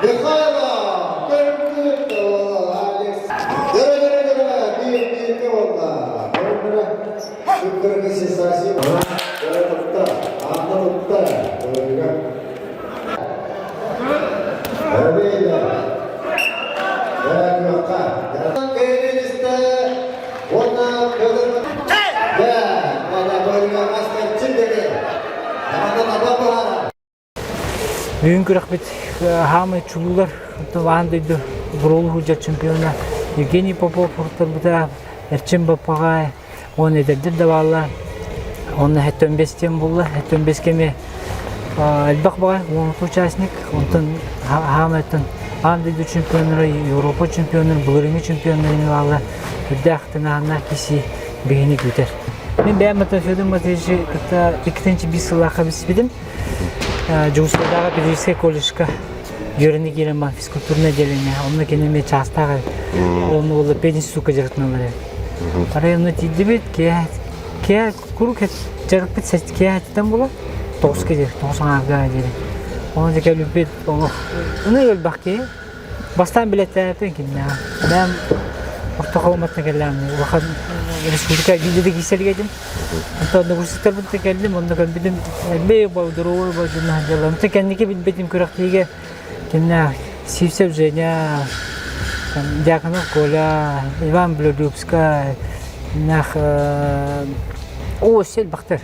Михайлов көрбүт Алекс. Дөрө дөрө дөрө биир бииргэ буолла. Көрүҥнэрэ Күккүрүкү сенсация. Дөрө тутта, Анна тутта. Көрүҥҥэ. Өрбөйдө. Дөрө күөххэ. Кэйдиристэ уонна Федор Дэ, уонна көрүҥҥэ мас кэрчик дэгэ. Намана таба баара. Бүгүн күрэхпит хаамай чулуулар аан дойду буруолу сылдьар чемпиона Евгений Попов уруттарбыта Эрчим Баппаҕай уонна эдэрдэр да бааллар. Онно 75 диэн буолла. 75 кэми элбэх баҕай 16 участник. Онтон хаамайтан аан дойду чемпионнара, Европа чемпионнара, былырыыҥҥы чемпионнары бааллар. Үрдээх тыҥааһыннаах киси биһини күүтэр. Мин бэйэм Федор Матвеевичи кытта 2-5 сыллаахха билсибитим. Дьокуускайдааҕы педагогическай колледжка үөрэнэ киирэн баар физкультурное отделение. Онно кини эмиэ чаастаах эбит. Онно буолла пединститутка дьарыктаналлар эбит. Арай онно тиийдибит, киэһэ киэһэ куруук дьарыкпыт киэһэттэн буолар. Тоҕуска диэри, тоҕус аҥаарга диэри. Онно дьэ кэлбиппит олох ынырык элбэх киһи. Бастаан билэттээбиппин кимнээҕин. Бэйэм орто холомоттон кэллэҕим улахан республика биирдэ киирсэргэ этим. Онтон однокурсниктарбын кэллим, онно көрбүтүм элбэх доруобай дьонно сылдьаллар. Онтон кэнники билбитим күрэхтэһиигэ кимнээх Сивцев Женя, Дьяконов Коля, Иван Блюдюбскай, кимнээх оо өссө элбэхтэр.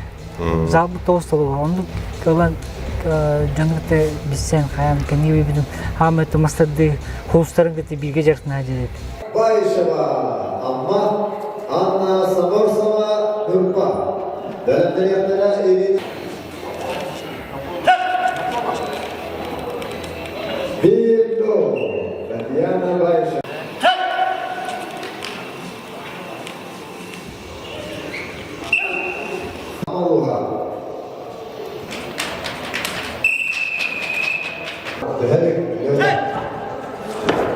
Залбыт тоҕус толуга. Оннук ылан дьону кытта билсэн хайаан кэнники билбитим хаамай мастардыы хулустарын кытта бииргэ дьарыктана диэбит. Баишева Амма, Анна Саморсова Нурпа. Бэлэмнэниэхтэрэ Ирина Бирдо, Татьяна Баишева. Аллуга.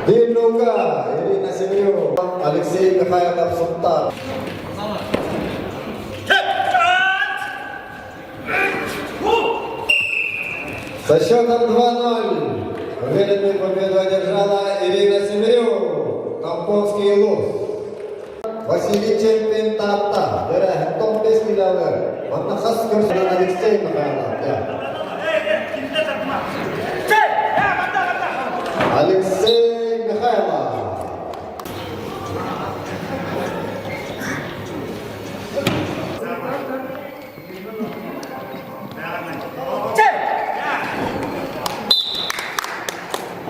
Динука, Ирина Семенова, Алексей Михайлов Сунтар. Со счетом 2-0 уверенную победу одержала Ирина Семерёва, Тампонский луз. Василий Чемпин Таатта, Дөрөһөттон бес килоҕа, манна хас көрсүнэн Алексей Михайлов. Алексей Михайлов.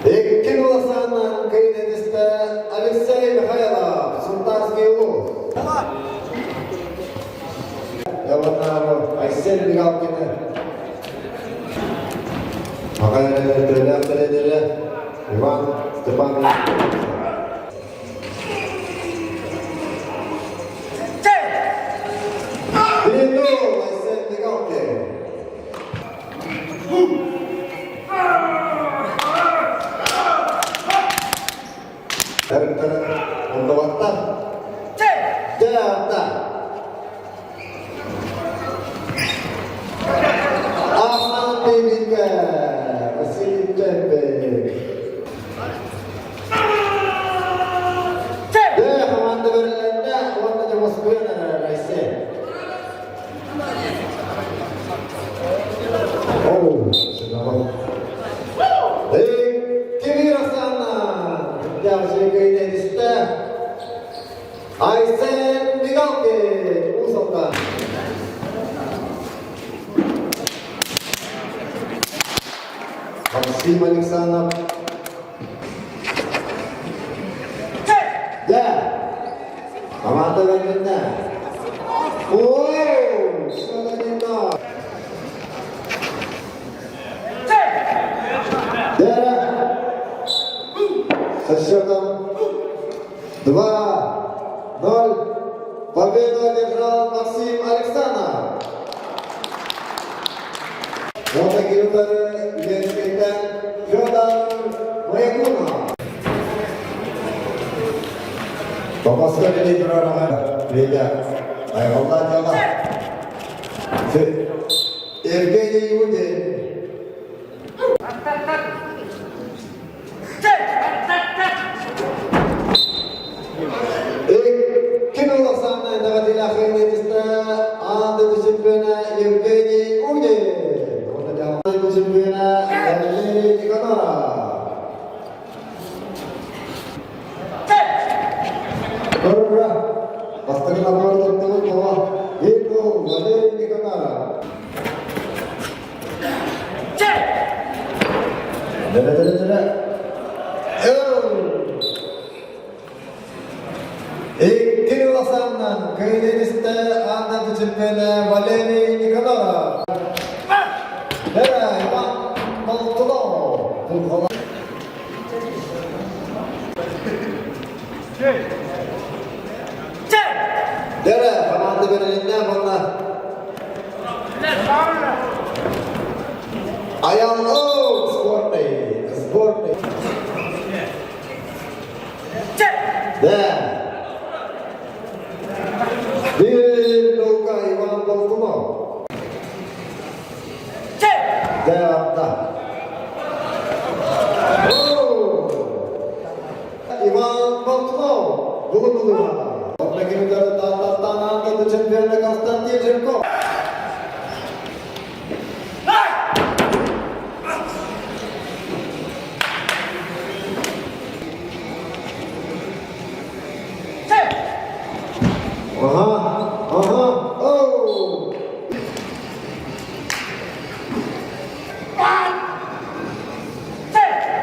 Икки голосанан кыйнэнистэ Алексей Михайлов, Сунтарский улуус. Яванаров Айсен Мигалкины. Аҕа тренерэ Иван Степанович. Бинул Айсен Мигалкин. Дәріптері ондаватта. Дәватта. Ахан Бейбинге, Василий Чемпик. Дэ команда берилерде, уонна де Москвена Россия. Айсен Мигалкин, Уус Алдан. Максим Александров. Да. Команда бэрилиннэ. Ой, что-то Дера. Со счетом 2-0 победу одержал Максим Александров. Уонна кириллары Ленскэйтэн Федор Маякунов. Томаска билей турар Лиля Айҕаллаах дьыала. Евгений Иудин. Никоноров. Ура! Бастакы набор туттубут оҕо Егор Валерий Никоноров. Дэрэ-дэрэ-дэрэ. Икки уласаннан кыайыылаах Анна чемпиона Валерий Никоноров. Дэрэ Иван Болтунов. Дэрэ команда бэрилиннэ уонна Аял сборный, сборный. Да. Бир Лука Иван Болтунов. Да, да. Иван Болтунов. Булу-булу. Чемпиона Константин Жирков. Ага, ага, оу!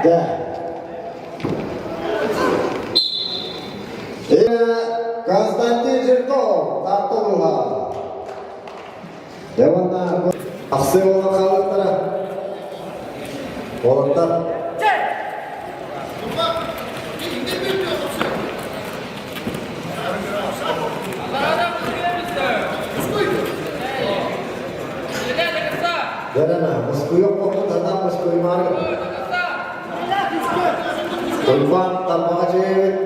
Да. Константин Жирков, Тартылыға. Яванна ахсы болған халықтара. Олықтар. Дәрәна, Москвыйок қоқты татан Москвыймары. Уйбан тармаға жіберіп,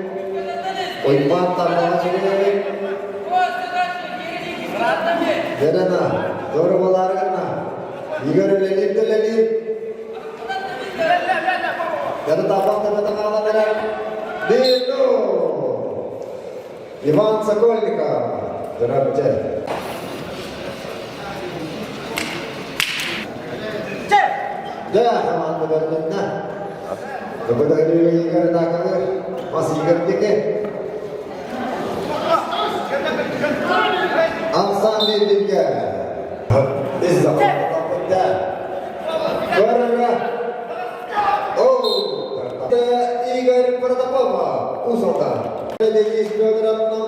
Уйбан тармаға жіберіп. Дәрәна, doğru боларығына. Игорь үлеліп төлеліп. Дәрі тапақ тәбеті қаланыры. Бину! Иван Сокольников. Дұрапты. Да, команда бәрінна. Бүгін Игорь Дакалы, Бас Игорь Деке. Ансамбль Билге. Из да. Игорь Протопопов, Усолта. Денис Федоровна,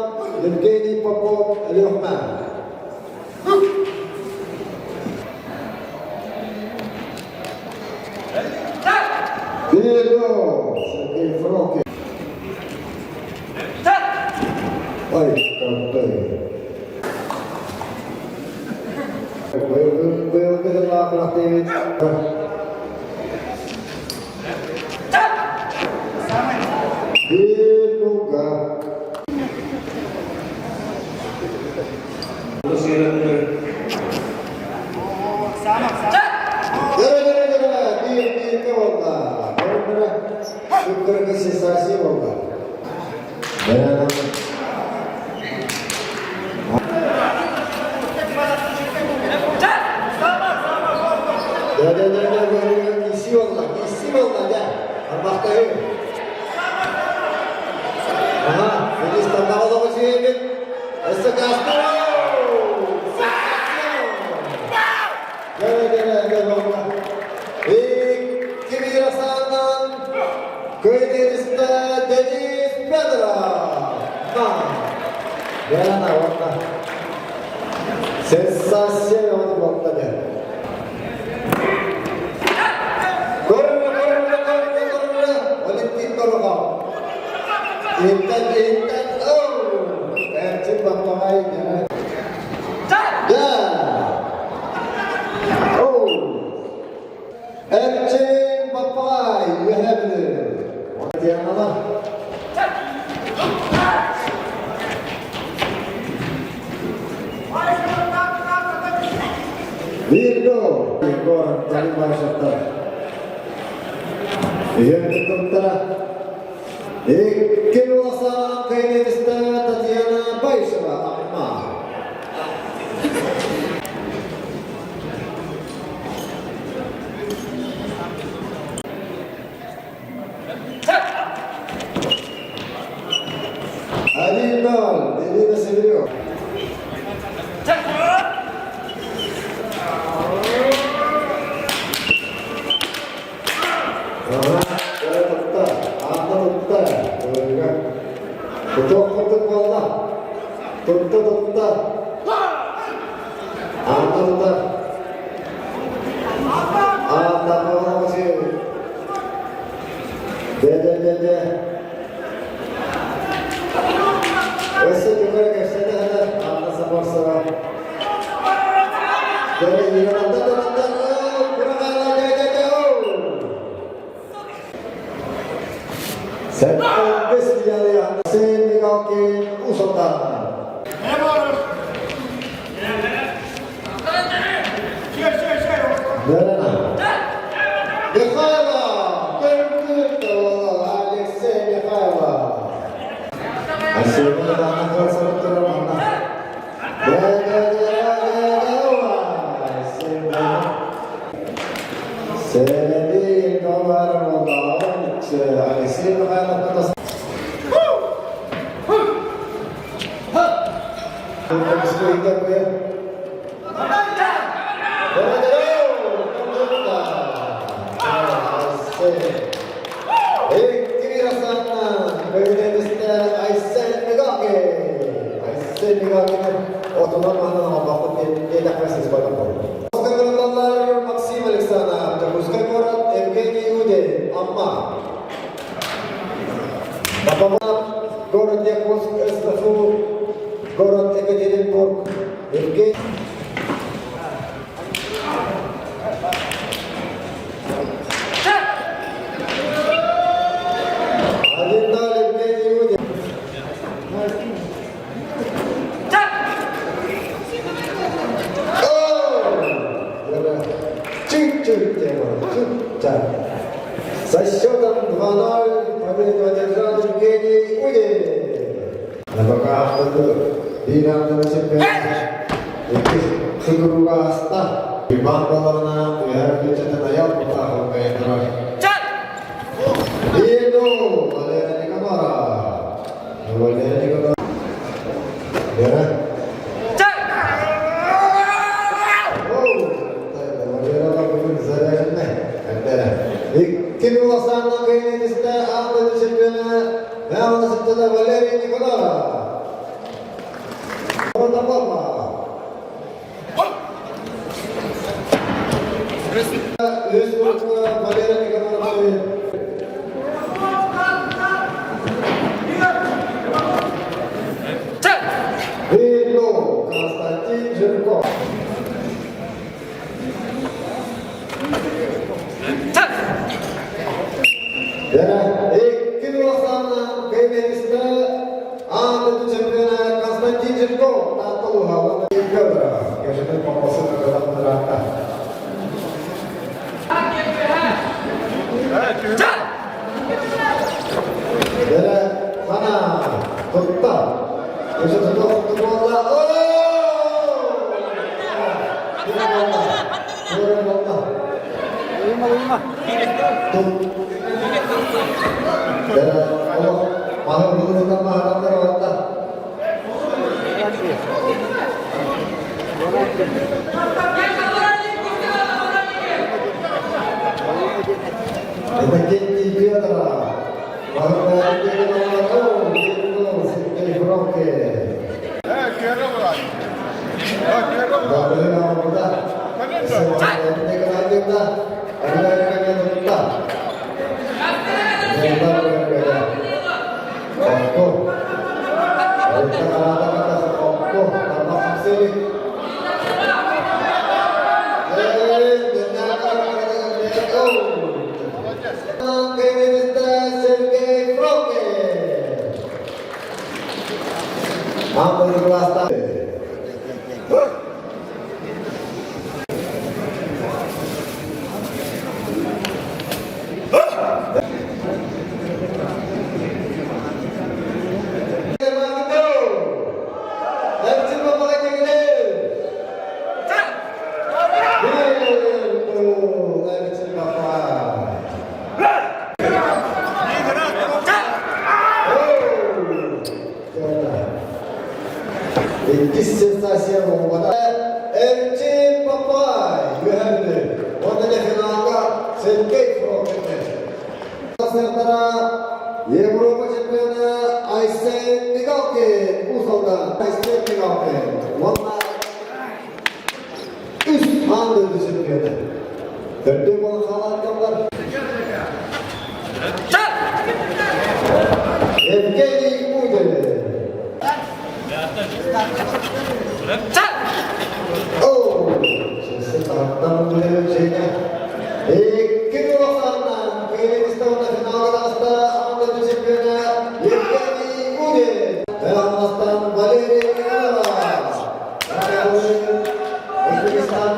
Евгений Попов, Лехман. Диего, Сергей Фролкин. Ой, какой. Белуга. Денис Федоров. Яна онна. Сенсация оны болды. Көрүллэ, көрүллэ, көрүллэ, көрүллэ. Валентин Дорогов. Интен, интен, оу! Эрчин Баппагай. Да! Оу! Эрчин Баппагай, үһәбілі. Дианала. Virgo, Егор Талибашевтар. Егер Икки уласа кайнериста Татьяна Байшева Амма. Ана тутта, Анна тутта, Ольга. Тутуох курдук буолла. Тутта, тутта. Анна тутар. Анна Павловна. Дэ-дэ-дэ-дэ. Өссө түгэр кэпсэтэ Анна Саморсова. Алексей Михайлов. Алексей Михайлов Максим Александров, Дьокуускай куорат, Евгений Удин, Амма. Город Якутск, СКФУ, город Екатеринбург, Евгений. Один-ноль, Евгений Удин. Чуть-чуть тема, чуть-чуть. Со счетом 2-0 победу одержал Евгений Удин. На бока биир ардына чемпионата иккис сыгыруга аста. Иван Баларна үһэр күчэтин аял кутаахын кайдырар. Иду Валерия Никонорова. Валерия Никонорова. Вера. Икки уласаанна кыйынистэ аан дойду чемпиона Мявна Валерий Николаев. Үс Валерий Николаев. Видно, Константин Жирков. Икки уласаанна кыйынистэ аан дойду чемпиона Константин Жирков Таатталуха Федоров. Кешетин помосы кыдамдыраата. Дere Хана тутта. Кеше тутуох буолла. Дere олох маһы булуутан маһатандар олатта. Иннокентий Федоров. Сергей Бровкин. Сергей Фрокин. Иккис сенсация буолбата. Эрчим Папай үһәбүлү. Онно финалга Сергей Фролкин. тахсыахтара Европа чемпиона Айсен Мигалкин Уус-Алдан Айсен Мигалкин уонна үс аан дойду чемпиона. Төрдүө буолан хаалаатталлар. Евгений Удин. Икки улаханнан Кыргызстан финалга таҕыста аан дойду чемпиона Евгений Удин. Алмастан Валерий Иванов. Өзбекстан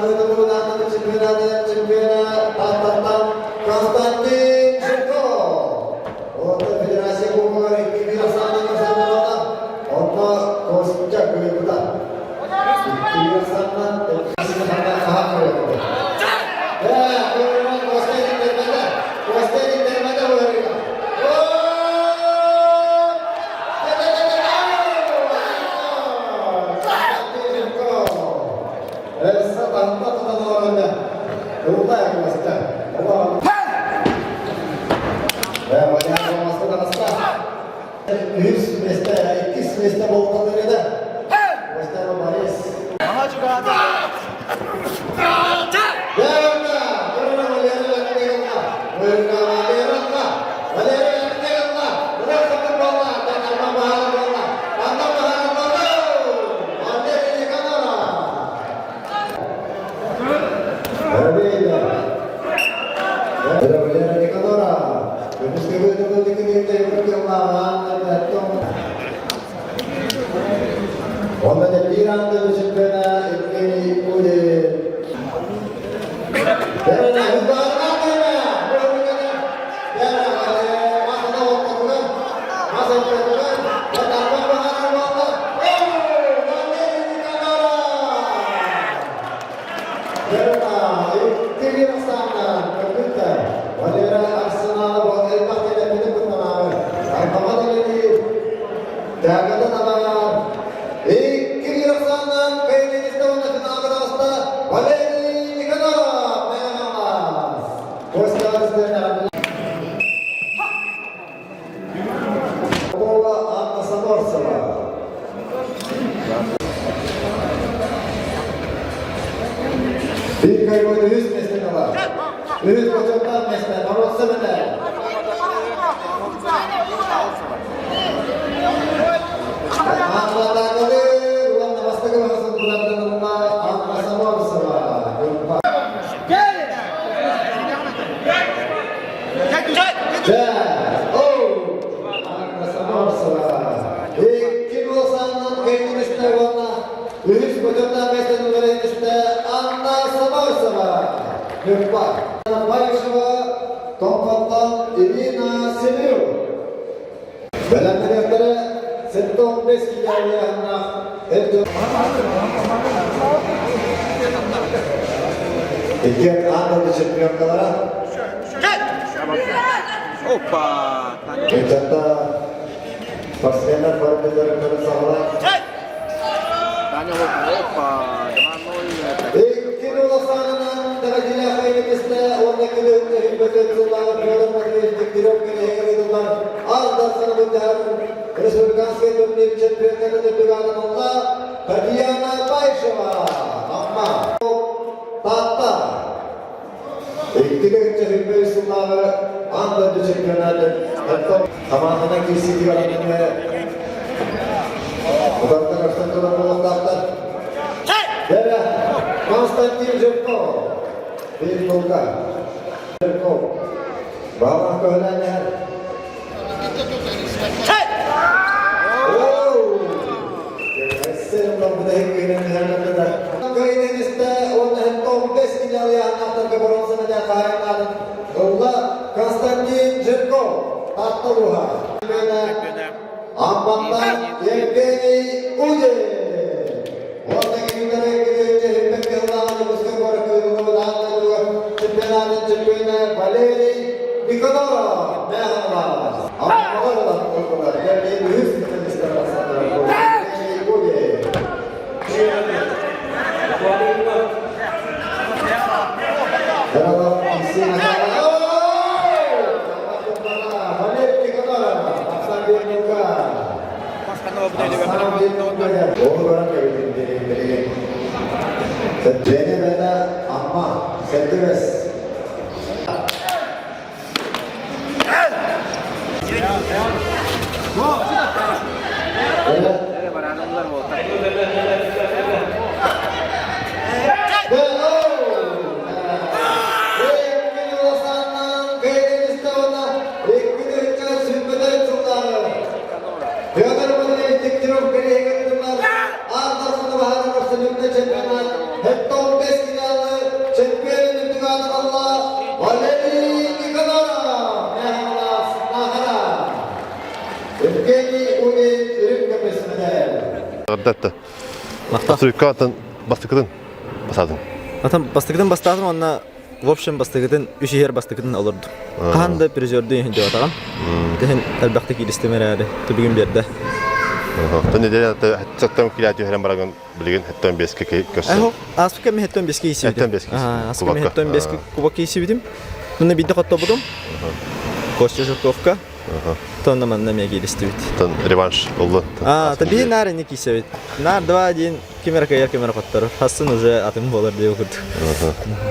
чемпионаты чемпиона Тааттаттан Константин Жирков. Орто Федерация Кубогар 2000 ахсаанынан Онно Костя кыайбыта. 2000 ахсаанынан Костя интермәтә Үһүс миэстэ, иккис миэстэ буолбут ырыада. Костя Борис. Онно биир анды чемпиона Евгений Удин. Валерий Никоноров, Попова Анна Саморцева. Биир кайбыт үһүс миэстэни ылар. Үһүс бочуоттаах миэстэ боруоста бэтэ. Аахлатаакалыыр уонна бастакы баҕасын тутарданылла Анна Саморцева. Икки голосаннан кэйдимистэ уонна үһүс бочуоттаах миэстэни үлэлэһимистэ Анна Самарцева. Ньурба. Баишева Тоҥхоттон Ирина Семю. Бэлэмнэниэхтэрэ 75 килоуйаһыннаах эр дьон. Иккиэн аан дойду чемпионкалара. Опа! Ыччатта спортсменнар бары саҕалаан. Таня опа! 2-0. Икки улаханынан дорогилях айымыста уонна күлүн өһүлбөтүн сыллааҕы Федор Матвеевич Дегтярев кэлиһигэр ыытыллар Аар Дарханы быдьаһар республиканскай турнир чемпионнарын үрдүк аатынан Татьяна Баишева, Амма, Таатта. Икки тыһыынча сыллааҕы аан дойду чемпионатын хамаанданан киирсиитигэр ананыы утарыта көрсөн турар буолуохтаахтар. Дэрэ Константин Жирков, биир тылга Жирков, баалаах көһөлөөн иһэр. Константин Жирков, Таатталуха. Амматтан Евгений Удин. Чемпионатын чемпиона Валерий Никоноров. Ахсаан биир кыайар. Ону баран кэбитин билигин. Бэйэ бэйэ Амма, Сэрдибэс. Петр Владимирович Дегтярев кэриэһигэр ыытыллар Аан Дарханы баһаарар абсолютнай чемпионат 75 финалы чемпион үрдүк аатын ылла Валерий Никаноров Мэхалас Нахара Евгений Унин үрүҥ көмүс мэтээл Ардатта. Абсолютка бастакытын басадың. Атам бастакытын бастаатым уонна В общем, бастакытын үс иһэр бастакытын олордум. Хаһан да призердүү иһин дьоотаҕым. Тэһин элбэхтик кииристим эрээри, түбүгүм биэрдэ. Тон неделя саттан килээ түһэрэн барагын билигин хэттэн беске көрсөн. Эхо, ааспыт кэми хэттэн беске киисибитим. Хэттэн беске Ааспыт кэми хэттэн беске кубок киисибитим. Мында бидде хоттобутум. Костя Жирковка. Тонна манна эмиэ кииристибит. Тон реванш болду. А, та биһи наар инни киисэбит. Наар 2-1 Ким эрэ кыайар, ким эрэ хотторор. Хассын уже атын буолар диye курдук.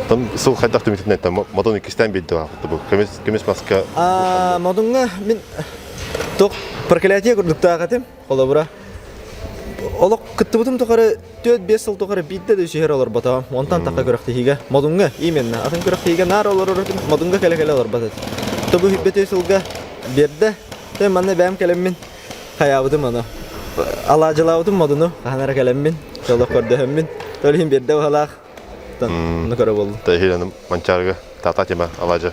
Там сыл хайдах түмүтүн айта модун иккистээн биирдэ баахпыт бу. Көмүс көмүс маска. А модунга мин тох проклятие курдуктаах этим. Холобура олох кыттыбытым тухары 4-5 сыл тухары биирдэ да үсүһэр олорботоҕум. Онтон тахха күрэхтэһиигэ модунга именно атын күрэхтэһиигэ наар олорор этим. Модунга кэлэ-кэлэ олорбот этим. Тобу хүббэтэ сылга биэрдэ. Тэн манна бэйэм кэлэммин Хайаабытым аны. Алаадьылаабытым модуну хаһан эрэ кэлэммин, олох көрдөһөммүн. Ол иһин биэрдэ быһалаах. Ону көрө буоллум. Тэһиилэним Манчаарыга тата тима алаадьы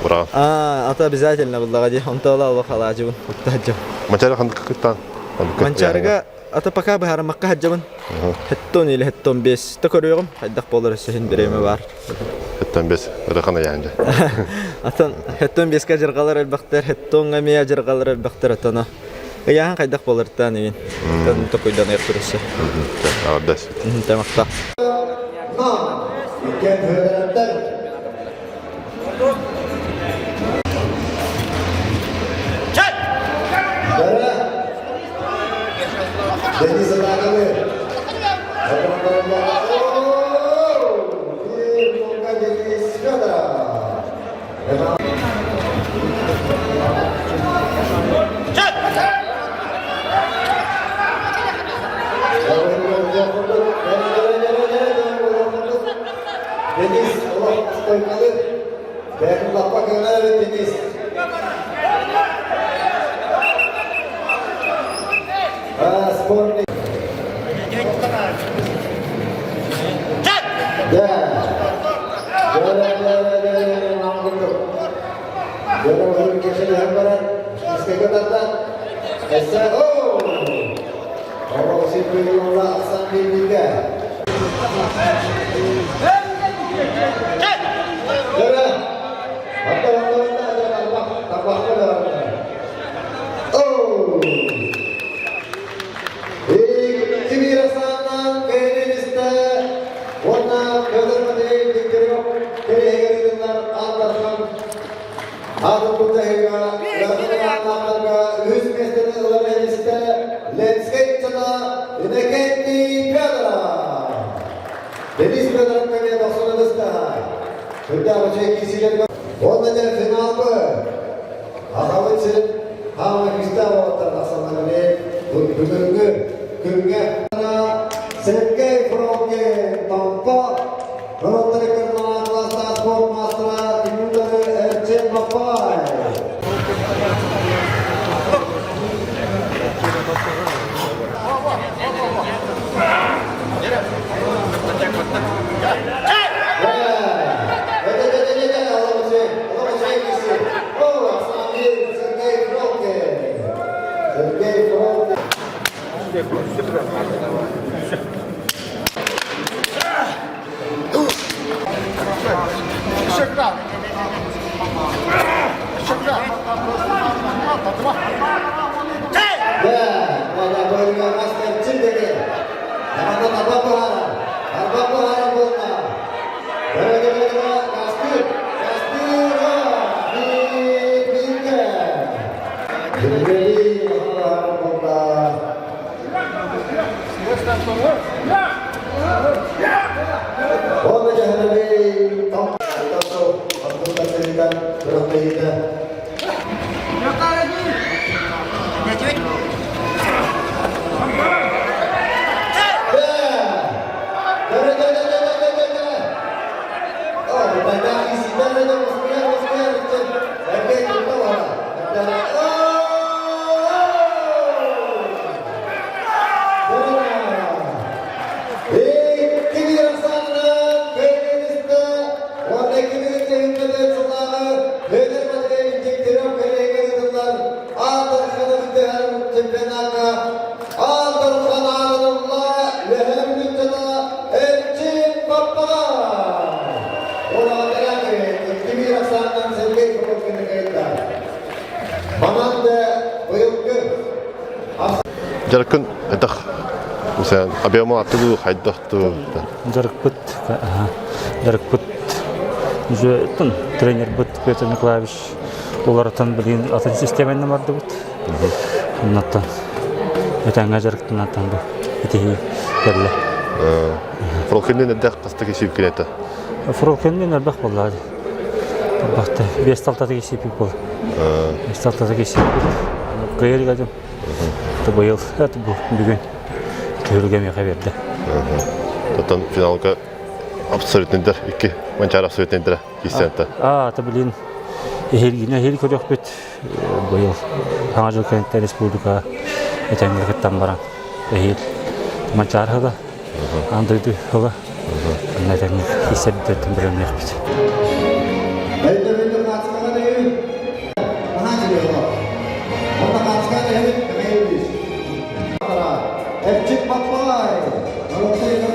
ураҕан. Аа, ата обязательно буллаҕа дии. Онто ола олох алаадьыбын укта сылдьабын. Манчаары ханнык кыттаан? Манчаарыга ата пока быһаарыммакка сылдьабын. Хеттон или хеттон бес. Та көрүөҕүм. Хайдах буолар өссө иһин бириэмэ баар. Хеттон бес ырахан айаан дьэ. Атын хеттон беске адьырҕалар элбэхтэр, хеттоҥҥа эмиэ адьырҕалар элбэхтэр отоно. Ыйааһын хайдах буоларыттан игин токуйданыах турусу. Аҕардас. Тамахта. Иккен Федоровтар Денис Атаковы. Денис Федоров. Денис олох стойкалы. Бэйэтин лаппа кыанар эбит Денис. Спорный. Да. Oh! Тимир кэлин уонна Федор Матвеевич Дегтярев кэриэһигэр ыытыллар Аан Дархан Аатын Кутаһыга ыарахан үһүс миэстэни ылар истэ Ленскэй ыччата Иннокентий Федоров. Денис Федоров кэмиэ тохсон ытыстаһа. Сүрдээх үчүгэй киисилэргэ уонна дьэ финалбы Аҕабыт сирин хаама күүстээх уолаттар тахсаллар бүгүҥҥү күҥҥэ Сергей Фролкин Томпо норуоттар иккардылаах кылаастаах спорт маастара Тимурдары Эрчим Баппай. Уонна дьаһанабый тоҥ күрэхтэһиитэ. Чемпионатка Аан Дархан аатырылла Үөһээ Бүлүүччэтэ Эрчим Баппаҕа! Ураҕатыраакы 2-1 ахсаанынан Сергей Поповкины кыайда. Манан да быйылгы Дьарыккын хайдах Мисал объема аттылуу хайдах туу Дьарыкпыт дьарыкпыт уже тренербыт Петр Николаевич уларытан билигин атын систиэмэнэн бардыбыт. Оннуттан этэҥҥэ дьарыктанаттан бу итиһии кэллэ. Фролкиннин эрдэх хастаки сиипкинэтэ? Фролкиннин элбэх буолла. Элбэхтэ. Биэс талтатыгы сиипик буол. Биэс талтатыгы сиипик. Кыйыр гадым. Быйыл бу бүгүн түһүлгэ миэхэ биэрдэ. Оттон финалга абсолютныйдар икки Манчаары абсолютныйдара киирсэнтэ. Аа, это блин эһилгини эһил көрүөхпүт быйыл Саҥа дьыл кэнниттэн республика этэҥҥэ кыттан баран эһиил Манчаары сыла, аан дойду сыла онно этэҥҥэ киирсэрбититтэн бэлэмниэхпит. Эрчик Баппай!